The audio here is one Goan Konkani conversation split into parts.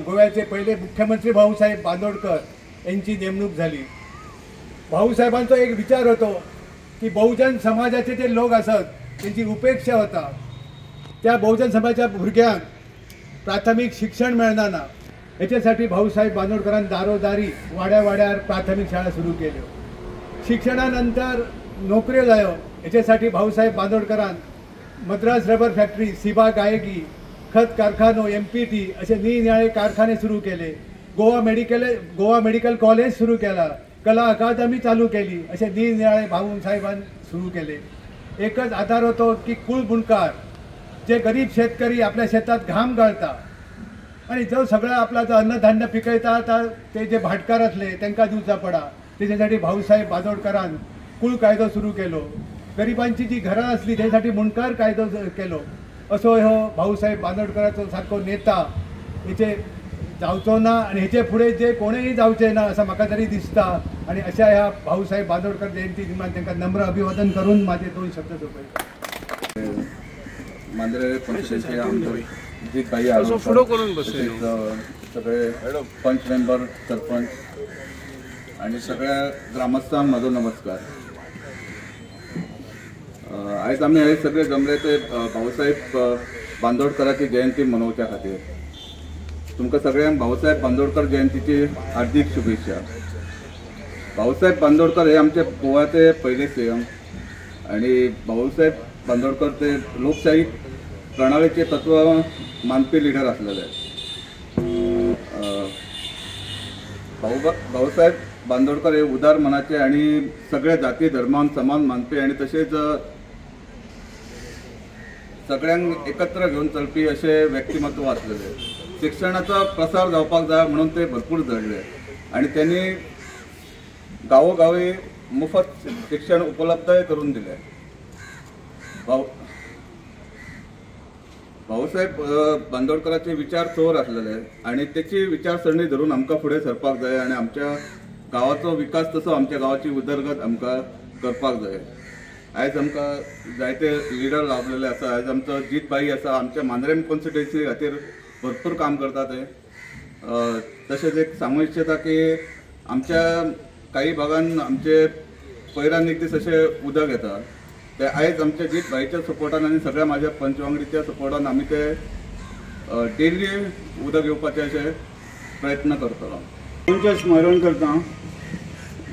गोव्याचे पहिले मुख्यमंत्री भाऊसाहेब बांदोडकर यांची नेमणूक झाली। भाऊसाहेबांचो एक विचार होतो की बहुजन समाजाचे जे लोक असत त्यांची उपेक्षा होता, त्या बहुजन समाजाच्या भुरग्यांक प्राथमिक शिक्षण मेळना ना, हेच्यासाठी भाऊसाहेब बांदोडकरान दारोदारी वाड्या वाड्यार प्राथमिक शाळा सुरू केल्यो। शिक्षणानंतर नोकऱ्यो जायो हेच्यासाठी भाऊसाहेब बांदोडकरान मद्रास रबर फॅक्टरी, सिबा गायकी, खत कारखानो, MPT असे निरनिराळे कारखाने सुरू केले। गोवा मेडिकल कॉलेज सुरू केला, कला अकादमी चालू केली, असे निरनिराळे भाऊसाहेबान सुरू केले। एकच आधार होतो की कुळबुणकार जे गरीब शेतकरी आपल्या शेतात घाम गळता आणि जो सगळं आपला जो अन्नधान्य पिकयता ते जे भाटकार असले तांकां दिवचा पडा, तेच्यासाठी भाऊसाहेब बांदोडकरान कुळ कायदो सुरू केलो। गरिबांची जी घरां आसली तेच्यासाठी मुंडकार कायदो केलो। असो हो भाऊसाहेब बांदोडकराचो सारको नेता हेचे जावचो ना आनी हेचे फुडें जे कोणूय जावचे ना असं म्हाका तरी दिसता। आनी अशा ह्या भाऊसाहेब बांदोडकर जयंती निमतान तांकां नम्र अभिवादन करून माझे दोन शब्द सोपयता। मांद्रे पंचायतीचे आमदार जीतभाई आरोणकर, सगळे पंच मेंबर, सरपंच आणि सगळ्या ग्रामस्थांक म्हजो नमस्कार। आयज आमी हे सगळे जमले ते भाऊसाहेब बांदोडकराची जयंती मनोवच्या खातीर। तुमकां सगळ्यांक भाऊसाहेब बांदोडकर जयंतीची हार्दिक शुभेच्छा। भाऊसाहेब बांदोडकर हे आमचे गोवाचे पयले CM आणि भाऊसाहेब बांदोडकर ते लोकशाही प्रणालीचे तत्व मानपी लिडर आसलेले। भाऊसाहेब बांदोडकर हे उदार मनाचे आणि सगळ्या जाती धर्मान समान मानपी आणि तशेंच सगळ्यांक एकत्र घेवन चलपी अशें व्यक्तिमत्व आसलेले। शिक्षणाचो प्रसार जावपाक जाय म्हणून ते भरपूर झडले आणि त्यांनी गावोगावी मुफत शिक्षण उपलब्धय करून दिले। भाऊसाहेब बांदोडकराचे विचार चोर आसलेले आणि त्याची विचारसरणी धरून आमकां फुडें सरपाक जाय आणि आमच्या गांवाचो विकास तसो आमच्या गांवाची उदरगत आमकां करपाक जाय। आयज आमकां जायते लिडर लाभलेले आसा। आयज आमचो जीतभाई आसा, आमच्या मांद्रेम कॉन्स्टिट्युएन्सी खातीर भरपूर काम करता ते। तशेंच एक सांगू इच्छिता की आमच्या काही भागान आमचे पयरान एक दीस अशें उदक येता, ते आयज आमच्या जीतभाईच्या सपोर्टान आनी सगळ्या म्हाज्या पंचवांगडीच्या सपोर्टान आमी ते डेली उदक येवपाचे अशे प्रयत्न करतलो। तुमचें स्मरण करता,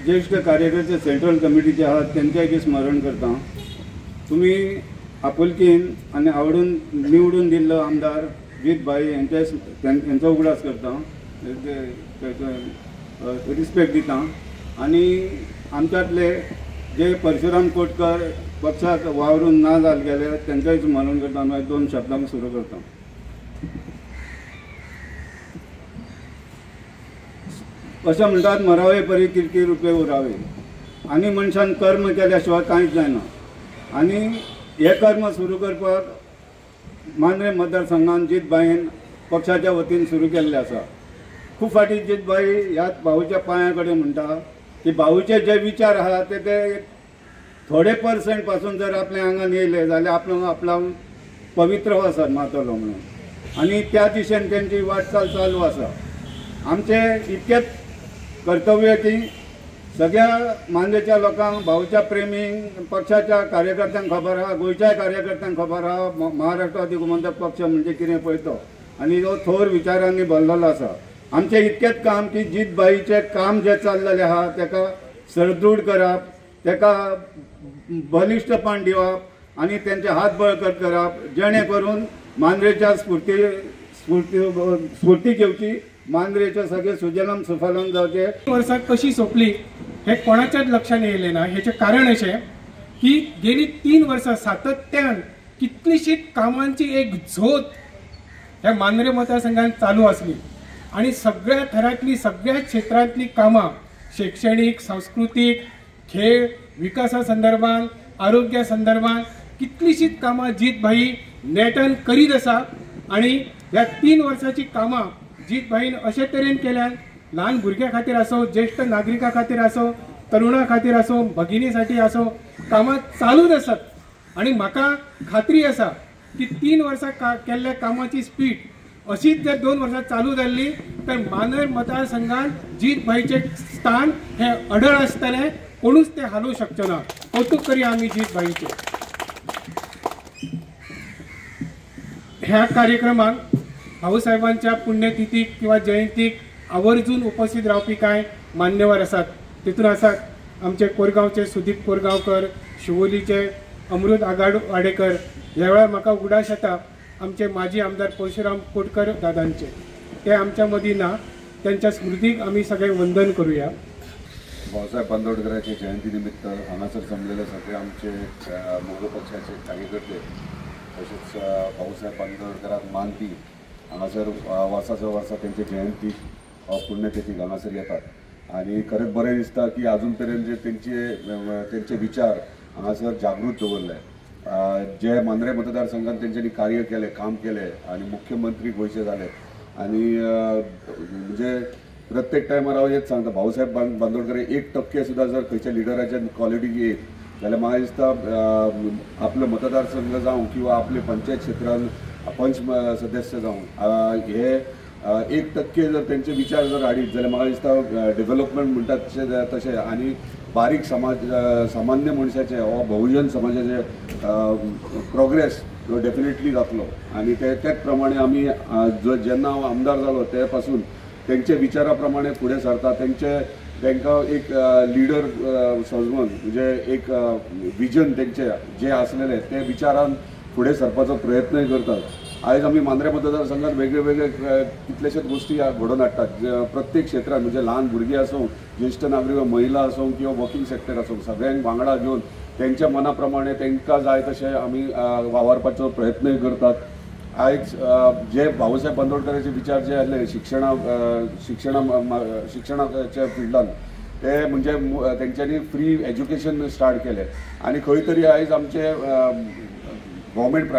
ज्येश्ठ कार्यकर्ते सेंट्रल कमिटीचे आहात तेंचेय स्मरण करता। तुमी आपुलकीन आनी आवडून निवडून दिल्लो आमदार जीतभाई हेंचो उगडास करता, रिस्पेक्ट दिता। आनी आमच्यांतले जे परशुराम कोटकर पक्षाक वावरून ना जाल गेले तेंचेय स्मरण करता। मागीर दोन शब्दांक सुरू करता। अशें म्हणटात, मरावे परी किरकी रुपये उरावे। आनी मनशान कर्म केल्या शिवाय कांयच जायना। आनी हें कर्म सुरू करपाक मांद्रे मतदारसंघान जीतभाईन पक्षाच्या वतीन सुरू केल्लें आसा। खूब फावटी जीतभाई ह्या भाऊच्या पांया कडेन म्हणटा की भाऊचे जे विचार आहा ते थोडे पर्संट पासून जर आपल्या आंगान येयले जाल्यार आपलो आपला पवित्र वचत मातलो म्हणून, आनी त्या दिशेन तेंची वाटचाल चालू आसा। आमचें इतकेंच कर्तव्य की सगळ्या मांद्रेच्या लोकांक, भाऊच्या प्रेमींक, पक्षाच्या कार्यकर्त्यांक खबर आहा, गोंयच्या कार्यकर्त्यांक खबर आहा महाराष्ट्रवादी गोमंतक पक्ष म्हणजे कितें पळय तो, आनी तो थोर विचारांनी भरलेलो आसा। आमचें इतकेंच काम की जीतभाईचें काम जें चल्लेलें आहा तेका सदृढ करप, तेका बलिश्टपण दिवप आनी तेंचे हात बळकट करप, जेणे करून मांद्रेच्या स्फूर्ती स्फूर्ती स्फूर्ती घेवची, मांद्रेचे सगळे सुजलम सुफलम जावचे। वर्सां कशी सोंपली हे कोणाच्याच लक्षात येयलें ना। हेचें कारण अशें की गेली 3 वर्सां सातत्यान कितलीशीच कामांची एक झोत ह्या मांद्रे मतदारसंघात चालू आसली आनी सगळ्या थरांतली सगळ्या क्षेत्रांतली कामां शैक्षणीक, सांस्कृतीक, खेळ विकासा संदर्भात, आरोग्या संदर्भात कितलीशीच कामां जीतभाई नेटान करीत आसा। आनी ह्या 3 वर्सांची कामां जीतभाईन अशे तरेन केल्यान ल्हान भुरग्यां खातीर आसो, ज्येश्ठ नागरिकां खातीर आसो, तरुणा खातीर आसो, भगिनी साठी आसो, कामां चालूच आसात। आनी म्हाका खात्री आसा की 3 वर्सां केल्ल्या कामाची स्पीड अशीच जर 2 वर्सां चालू जाल्ली तर मांद्रें मतदारसंघात जीत भाईचें स्थान हें अडळ आसतलें, कोणूच तें हालोवंक शकचो ना। कौतुक करूया आमी जीत भाईचें। ह्या कार्यक्रमाक भाऊसाहेबांच्या पुण्यतिथीक किंवा जयंतीक आवर्जून उपस्थित रावपी कांय मान्यवर आसात। तितून आसात आमचे कोरगांवचे सुदीप कोरगांवकर, शिवोलीचे अमृत आगाड वाडेकर। ह्या वेळार म्हाका उगडास येता आमचे माजी आमदार परशुराम कोटकर दादांचे, ते आमच्या मदीं ना, त्यांच्या स्मृतीक आमी सगळे वंदन करूया। भाऊसाहेब बांदोडकरांचे जयंती निमित्त हांगासर जमलेले सगळे आमचे मगो पक्षाचे कार्यकर्ते तशेंच भाऊसाहेब बांदोडकरांक मानपी हांगासर वर्साच्या वर्सा तेंचे जयंतीक पुण्यतिथीक हांगासर येतात आनी खरेंच बरें दिसता की आजून पर्यंत जे तेंचे विचार हांगासर जागृत दवरले। जे मांद्रें मतदारसंघात तेंच्यांनी कार्य केलें, काम केलें आनी मुख्यमंत्री गोंयचे जाले आनी म्हणजे प्रत्येक टायमार हांव हेच सांगता, भाऊसाहेब बांदोडकर 1% सुद्दां जर खंयच्या लिडराच्या क्वॉलिटी येत जाल्यार म्हाका दिसता आपलो मतदारसंघ जावं किंवा आपले पंचायत क्षेत्रान पंच सदस्य जावं हे 1% जर तेंचे विचार जर हाडीत जाल्यार म्हाका दिसता डेव्हलपमेंट म्हणटात तशें आनी बारीक समाज सामान्य मनशाचे वा बहुजन समाजाचे प्रोग्रेस डेफिनेटली जातलो आनी ते त्याच प्रमाणे आमी जेन्ना हांव आमदार जालो ते पासून तेंचे विचारा प्रमाणे फुडें सरता। तेंकां एक लिडर समजून म्हणजे एक विजन तेंचे जे आसलेले ते विचारान फुडें सरपाचो प्रयत्नय करतात। आयज आमी मांद्रें मतदारसंघात वेगळे वेगळे कितलेशेच गोश्टी घडोवन हाडटात। प्रत्येक क्षेत्रांत म्हणजे ल्हान भुरगीं आसूं, ज्येश्ठ नागरीक, महिला आसूं किंवा वर्किंग सेक्टर आसूं, सगळ्यांक वांगडा घेवन तेंच्या मना प्रमाणे तेंकां जाय तशें आमी वावरपाचो प्रयत्नय करतात। आयज जे भाऊसाहेब बांदोडकराचे विचार जे आसले शिक्षणाच्या फिल्डान ते म्हणजे तेंच्यांनी फ्री एज्युकेशन स्टार्ट केलें आनी खंय तरी आयज आमचे गव्हर्मेंट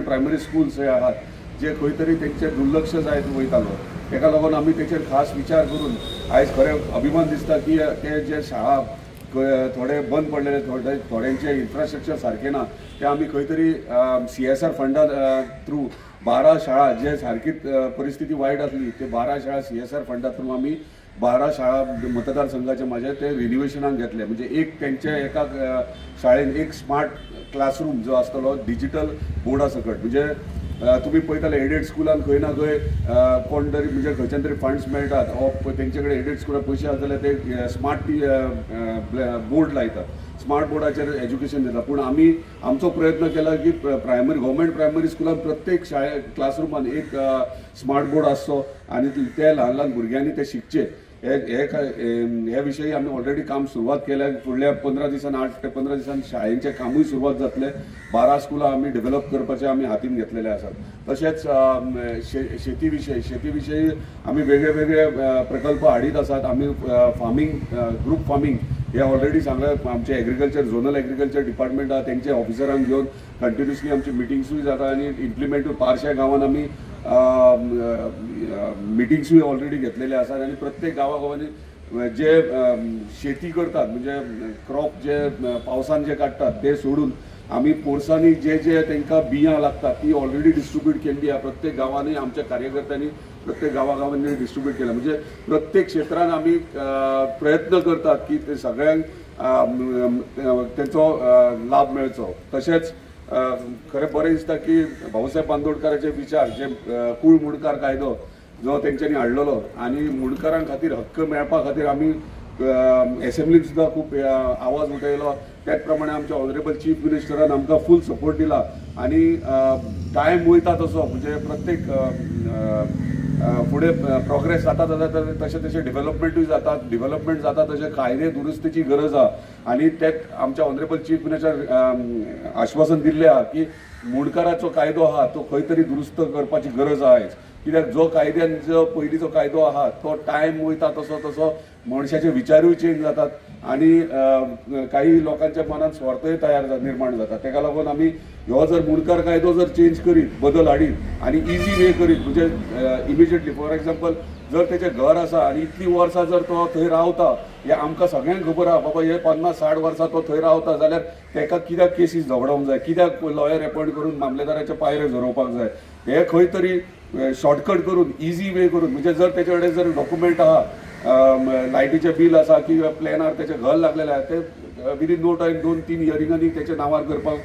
प्रायमरी स्कूल्स हे आहात जे खंय तरी तेंचेर दुर्लक्ष जायत वयतालो, तेका लागून आमी तेचेर खास विचार करून आयज खरें अभिमान दिसता की ते जे शाळा थोडे बंद पडलेले, थोड्यांचे इन्फ्रास्ट्रक्चर सारकें ना, ते आमी खंय तरी CSR फंडा थ्रू 12 शाळा जे सारकी परिस्थिती वायट आसली ते 12 शाळा CSR फंडा थ्रू आमी 12 शाळा मतदारसंघाचे माझे ते रिनोवेशनाक घेतले। म्हणजे एक तेंच्या एका शाळेन एक स्मार्ट क्लासरूम जो आसतलो डिजिटल बोर्डा सकट, म्हणजे तुमी पळयताले एडेड स्कुलान खंय ना खंय कोण तरी म्हणजे खंयच्यान तरी फंड्स मेळटात वा तेंचे कडेन एडेड स्कुलान पयशे आसा जाल्यार ते स्मार्ट बोर्ड लायतात, स्मार्ट बोर्डाचेर एज्युकेशन दिता। पूण आमी आमचो प्रयत्न केला की प्रायमरी गव्हर्मेंट प्रायमरी स्कुलान प्रत्येक शाळे क्लासरुमान एक स्मार्ट बोर्ड आसचो आनी ते ल्हान ल्हान भुरग्यांनी ते शिकचे हे विशयी आमी ऑलरेडी काम सुरवात केल्या। फुडल्या 15 दिसान 8 ते 15 दिसान शाळेंचें कामूय सुरवात जातलें। 12 स्कुलां आमी डेव्हलप करपाचें आमी हातीन घेतलेलें आसात। तशेंच शेती विशयी आमी वेगळे वेगळे प्रकल्प हाडीत आसात। आमी फार्मींग ग्रूप फार्मींग हे ऑलरेडी सांगलें, आमचे एग्रीकल्चर झोनल एग्रीकल्चर डिपार्टमेंट आहा तेंचे ऑफिसरांक घेवन कंटिन्युअसली आमची मिटिंग्सूय जाता आनी इम्प्लिमेंटूय पारशा गांवान आमी मिटिंग्सूय ऑलरेडी घेतलेले आसात आनी प्रत्येक गांवागांवांनी जे शेती करतात म्हणजे क्रॉप जे पावसान जे काडटात ते सोडून आमी पोरसांनी जे जे तांकां बियां लागतात ती ऑलरेडी डिस्ट्रिब्यूट केल्ली आहा। प्रत्येक गांवांनी आमच्या कार्यकर्त्यांनी प्रत्येक गांवागांवांनी डिस्ट्रिब्यूट केला। म्हणजे प्रत्येक क्षेत्रान आमी प्रयत्न करतात की ते सगळ्यांक तेंचो लाभ मेळचो। तशेंच खरें बरें दिसता की भाऊसाहेब बांदोडकराचे विचार जे कूळ मुंडकार कायदो जो तेंच्यांनी हाडलेलो आनी मुंडकारां खातीर हक्क मेळपा खातीर आमी एसेंब्लीन सुद्दां खूब आवाज उठयलो। त्याच प्रमाणे आमच्या ऑनरेबल चीफ मिनिस्टरान आमकां फूल सपोर्ट दिला आनी टायम वयता तसो म्हणजे प्रत्येक फुडें प्रोग्रेस जाता जाता तशें तशें डेव्हलपमेंटूय जाता, डेव्हलपमेंट जाता तशें कायदे दुरुस्तीची गरज आहा आनी तेच आमच्या ऑनरेबल चीफ मिनिस्टर आश्वासन दिल्लें आहा की मुंडकाराचो कायदो आहा तो खंय तरी दुरुस्त करपाची गरज आहा आयज, कित्याक जो कायद्यान जो पयलींचो कायदो आहा तो टायम वयता तसो तसो मनशाचे विचारूय चेंज जातात आनी काही लोकांच्या मनात स्वार्थय तयार निर्माण जाता। तेका लागून आमी ह्यो जर मुंडकार कायदो जर चेंज करीत, बदल हाडीत आनी इजी वे करीत म्हणजे इमिजिएटली फॉर एग्जाम्पल जर तेचें घर आसा आनी इतलीं वर्सां जर तो थंय रावता, हें आमकां सगळ्यांक खबर आहा बाबा हे 50-60 वर्सां तो थंय रावता जाल्यार तेका कित्याक केसीस झगडोवंक जाय, कित्याक लॉयर एपॉयंट करून मामलेदाराचे पायरे झरोवपाक जाय। हे खंय तरी शॉर्टकट करून इजी वे करून म्हणजे जर तेचे कडेन जर डॉक्युमेंट आहा, लायटीचें बील आसा किंवा प्लॅनार तेचें घर लागलेलें आहा, ते विदीन नो टायम 2-3 इयरिंगांनी तेच्या नांवार करपाक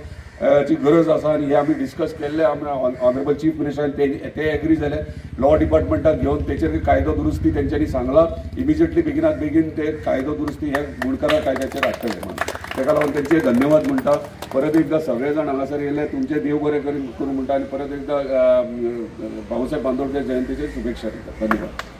ची गरज आसा. आनी हे आमी डिस्कस केल्ले आमी ऑनरेबल चीफ मिनिस्टरान ते एग्री जाले. लॉ डिपार्टमेंटाक घेवन तेचेर कायदो दुरुस्ती तेंच्यांनी सांगला, इमिजिएटली बेगिनात बेगीन ते कायदो दुरुस्ती हे मुंडकरा कायद्याचेर हाडटले म्हणून तेका लागून तेंचे धन्यवाद म्हणटा. परत एकदा सगळे जाण हांगासर येयले, तुमचे देव बरें करूं म्हणटा आनी परत एकदा भाऊसाहेब बांदोडकर जयंतीचेर शुभेच्छा दिता. धन्यवाद.